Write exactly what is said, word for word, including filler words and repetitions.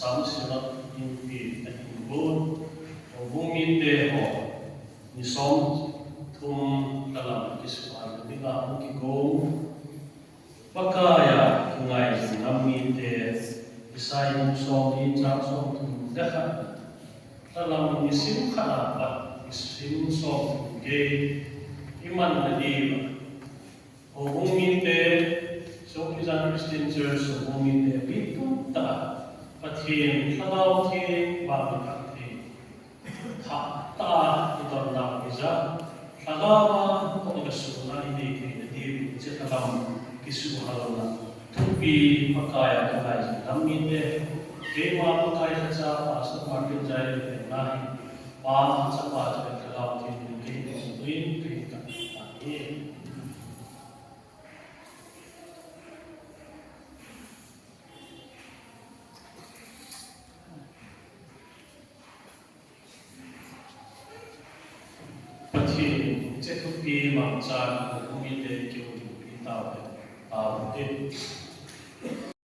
Sam Sinod Inpi ahin gon, houbung mite ho, ni somthum lha lam kisuhal ding a hung kigon, Pakai a kingaijin nam mite, Isaiah bung somli chang somthum le khat, lha lam nisim khat a pat nisim somthum gei iman na diuva, houbung mite, Songpijang Christian Church houbung mite, bit tum tah a Pathen Lhagao Theng vang le phatthei thah tah a idon nau hijeh a, Lhagao a hung kisuhal ding thei na diu, hiche lha lam kisuhal na thupi, Pakai a kingaijin nam mite, keima Pakai lhacha Pastor Martin Jai le na hi, Pa, Chapa chule Lhagao Theng min in kei hung tui, kei ka ta e. Pathen, hiche thupi mangchan houbung mite kihoulimpi tauhen. Amen.